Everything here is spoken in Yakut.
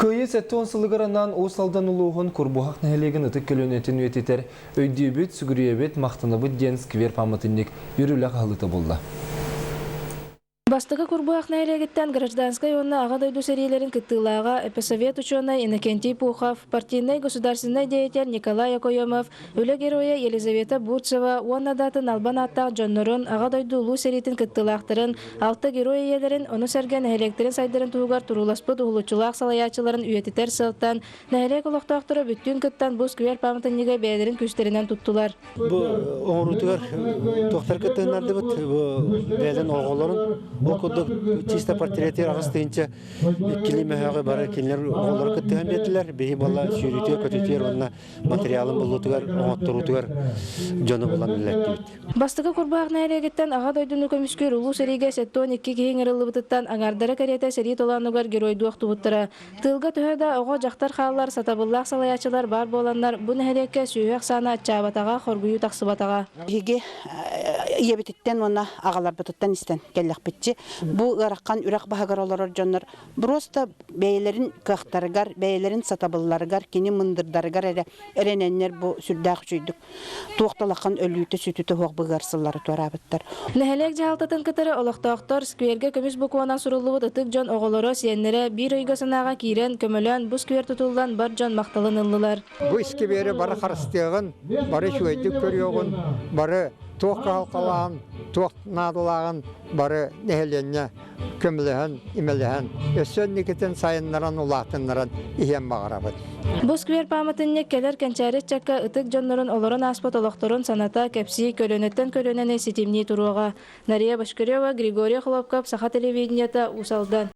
Кыайыы 70 сылыгар анаан Уус Алдан улууһун Курбуһах нэһилиэгин ытык көлүөнэтин үйэтитэр Өйдүүбүт, сүгүрүйэбит, махтанабыт диэн сквер пааматынньык үөрүүлээх аһыллыыта буолла. Бастакы Курбуһах нэһилиэгиттэн гражданскай уонна Аҕа дойду сэриилэрин кыттыылааҕа эпосовед учуонай Иннокентий Пухов, партийнай государственнай деятель Николай Окоемов, Үлэ Геройа Елизавета Бурцева уонна да атын албан ааттаах дьоннорун, Аҕа дойду Улуу сэриитин кыттыылаахтарын, алта герой ийэлэрин, ону сэргэ нэһилиэктэрин сайдарын туһугар турууласпыт уһулуччулаах салайааччыларын үйэтитэр сыалтан нэһилиэк олохтоохторо бүттүүн кыттан бу сквер пааматынньыгы бэйэлэрин күүстэринэн туттулар. Бу оҥоруутугар туохтар кыттыһыннардыбыт бу бэйэлэрин оҕолорун ол курдук чисто портретигэр 8 тыһыынча иккилии мөһөөҕү бары кинилэр оҕолоро кыттыһан биэрдилэр. Биһи буолла сүүрүүтүгэр көтүүтүгэр уонна материалын булуутугар оҥотторуутугар дьону булан үлэлэттибит. Бастакы Курбаах нэһилиэгиттэн Аҕа дойдуну көмүскүүр Улуу сэриигэ 72 киһи ыҥырыллыбытыттан аҥаардара кэриэтэ сэрии толоонугар геройдуу охтубуттара. Тыылга төһө да оҕо, дьахтар хааллар, сатабыллаах салайааччылар баар буоланнар, бу нэһилиэккэ сүөһү ахсаана аччаабатаҕа, хоргуйуу тахсыбатаҕа. Биһиги ийэбититтэн уонна аҕаларбытыттан истэн кэллэхпитчи, бу ыарахан үрэх баһыгар олорор дьоннор просто бэйэлэрин кыахтарыгар, бэйэлэрин сатабылларыгар, кини мындырдарыгар эрэ эрэнэннэр бу сүрдээх үчүйдүк туох да улахан өлүүтэ-сүтүтэ суох быгар сыллары туораабыттар. Нэһилиэк дьаһалтатын кытары олохтоохтор сквергэ көмүс букванан суруллубут ытык дьон оҕолоро, сиэннэрэ биир өйгө-санааҕа киирэн, көмөлөөн бу сквер тутуллан бар дьон махталын ыллылар. Бу искибиэри бары харыстыаҕын, бары үчүгэйдик көрүөҕүн, бары туох кыһалҕалааҕын, туох наадалааҕын бары нэһилиэнньэ көмөлөһөн, имэлэһэн, өссө инникитин сайыннаран, улаатыннаран иһиэн баҕарабыт. Бу сквер пааматынньык кэлэр кэнчээри ыччакка ытык дьоннорун олорон ааспыт олохторун саната, кэпсии, көлүөнэттэн көлүөнэни ситимнии туруоҕа. Нария Башкарева, Григорий Охлопков, Саха телевидениета, Уус Алдан.